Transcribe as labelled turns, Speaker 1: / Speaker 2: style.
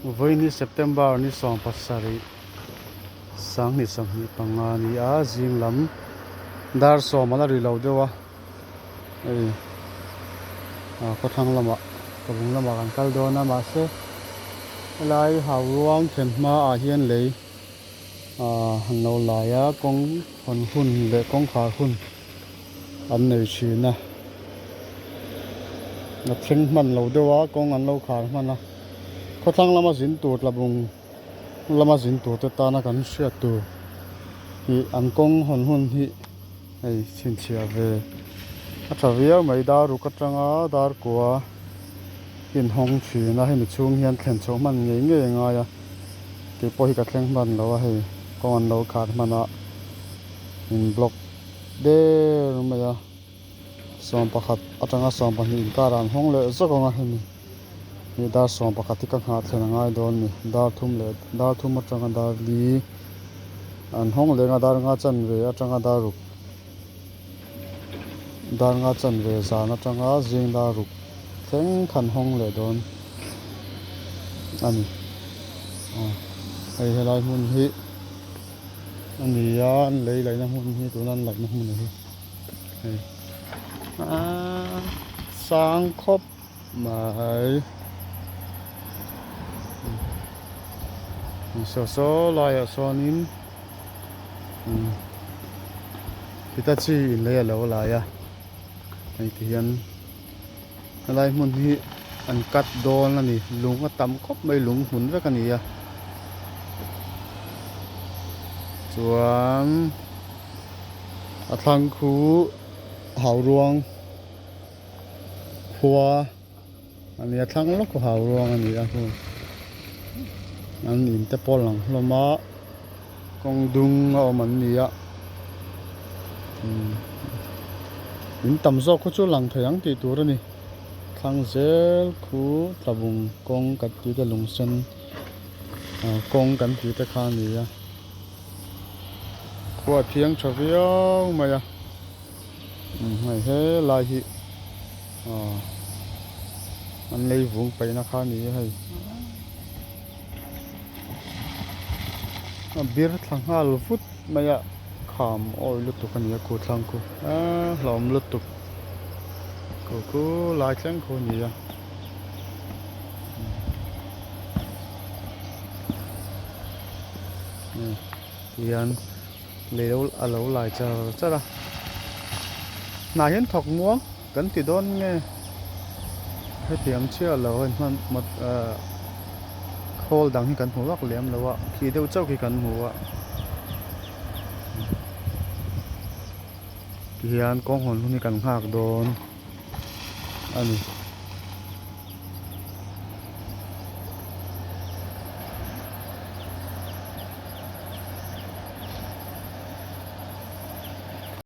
Speaker 1: Vawiin hi September ni 17 2025 a ni a, zing lam dar sawm a la ri lo deuh a, hei khawthlang lamah Tlabung lamah kan kal dawn a mahse helai Hauruang thlen hmaah hian lei han lo lai a, kawng hawn hun leh kawngkhar hun an nei thin a, a thleng hman lo deuh a kawng an lo khar hman a, khawthlang lama zin tur Tlabung lama zin tur te tana kan hriat tur hi an kawng hawn hun hi hei chhinchhiah ve a tha viau mai dar ruk atanga dar kua inhawng thin a hemi chhung hian thlen chhoh hman ngei ngei a ngai a keipawh hi ka thleng hman lo a hei kawng an lo khar hman a in block der mai a 11 atanga 12 inkarah an hawng leh zawk ang a hemi hi dar 11 hi ka nghah thlen a ngai dawn a ni dar thum leh dar thum atanga dar li an hawng leh ang a dar nga chanve atanga dar ruk dar nga chanve zan atanga zing dar ruk thleng khan hawng leh dawn a ni aw hei helai hmun hi a ni a an lei laihna hmun hi tuna an laihna hmun hi hei aaa sang khawp mai saw saw laiah sawnin Hitachi in lei a lo lai a hei ti hian helai hmun hi an cut dawn a ni lung a tam khawp mai lung hmun vek a ni a chuan a thlang khu hau ruang khua a ni a thlang lawk khu hau ruang a ni a hmun an in te pawh a lang hlawm a kawng dung a awm an ni a in tam zawk khu chu lang thei ang tih tur a ni thlang zel khu tlabung kawng kan tih te lung sen kawng kan tih te kha a ni a khua a thiang tha viau mai a hei helai hi an lei vung paihna kha a ni a hei. A bir thla nghal vut mai a kham awi lutuk a ni a khu thlang khu eee hlauhawm lutuk khu khu lai thleng khu a ni a. Tihian lei lo a lo lai char char a hnah hian thawk muang kan ti dawn nge hetiang chiah lo a inhman khawl dang hi kan hmu vak lem lo a khi deuh chauh khi kan hmu a tihian kawng hawn hun hi kan nghak dawn a ni.